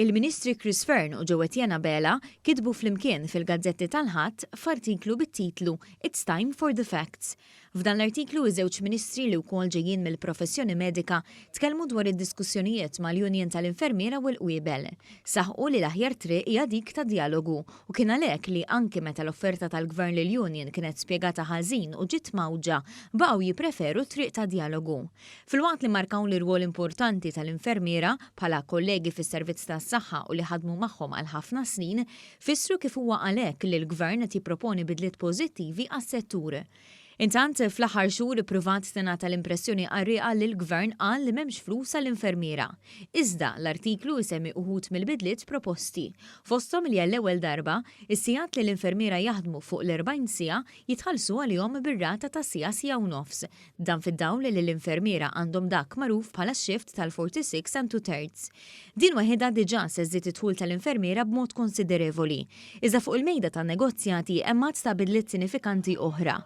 Il-Ministri Chris Fearne u Jo Etienne Abela kitbu flimkien fil-gazzetti tal-Ħadd f'artiklu bit-titlu "It's Time for the Facts". F'dan l-artiklu, iż-żewġ ministri, li wkoll ġejjin mill-professjoni medika, tkellmu dwar id-diskussjonijiet mal-Union tal-Infermiera u l-Qwiebel. Saħqu li l-aħjar triq hija dik ta' djalogu u kien għalhekk li anki meta l-offerta tal-Gvern lill-Union kienet spjegata ħażin u ġiet mgħawġa, baqgħu jippreferu triq ta' djalogu. Filwaqt li markaw l-irwol importanti tal-infermiera bħala kollegi fis-servizz tas-saħħa u li ħadmu magħhom għal ħafna snin, fissru kif huwa għalhekk li l-Gvern qed jipproponi bidliet pożittivi għas-settur. Intant, fl-aħħar xhur ippruvat tingħata l-impressjoni qarrieqa li l-Gvern qal li m'hemmx flus għall-infermiera. Iżda, l-artiklu jsemmi uħud mill-bidliet proposti. Fosthom li għall-ewwel darba, is-sigħat li l-infermiera jaħdmu fuq l-40 siegħa jitħallsu għalihom bir-rata ta' siegħa, siegħa u nofs. Dan fid-dawl li l-infermiera għandhom dak magħruf bħala shift tal-46 and 2/3. Din waħedha diġà se żżid id-dħul tal-infermiera b'mod konsiderevoli. Iżda fuq il-mejda tan-negozjati hemm għadd ta' bidliet sinifikanti oħra.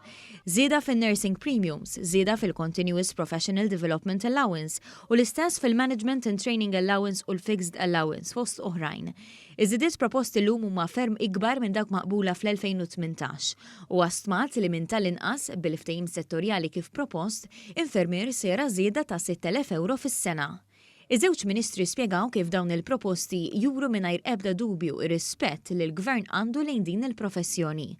Żieda fin-nursing premiums, żieda fil-Continuous Professional Development Allowance u l-istess fil-Management and Training Allowance u l-Fixed Allowance, fost oħrajn. Iż-żidiet proposti llum huma ferm ikbar minn dawk maqbula fl-2018 u stmat li minn tal-inqas, bil-ftehim settorjali kif propost, infermier se jara żieda ta' €6,000 fis-sena. Iż-żewġ ministri spjegaw kif dawn il-proposti juru mingħajr ebda dubju ir-rispett li l-Gvern għandu lejn din il-professjoni.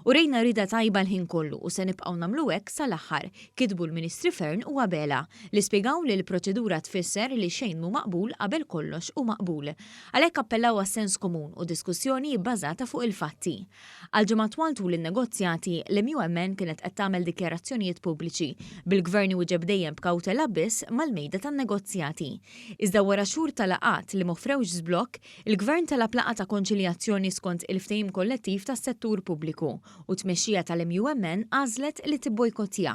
"Urejna rieda tajba l-ħin kollu u se nibqgħu nagħmlu hekk sal-aħħar," kitbu l-Ministri Fearne u Abela, li spjegaw li l-proċedura tfisser li xejn mhu maqbul qabel kollox hu maqbul. Għalhekk appellaw għas-sens komun u diskussjoni bbażata fuq il-fatti. Għal ġimgħat twal tul in-negozjati, l-MUMN kienet qed tagħmel dikjarazzjonijiet pubbliċi, bil-Gvern iwieġeb dejjem b'kawtela biss mal-mejda tan-negozjati. Iżda wara xhur ta' laqgħat li m'offrewx żblokk, il-Gvern talab laqgħa ta' konċiljazzjoni skont il-ftehim kollettiv tas-settur pubbliku u t-tmexxija tal-MUMN għażlet li tibbojkottja.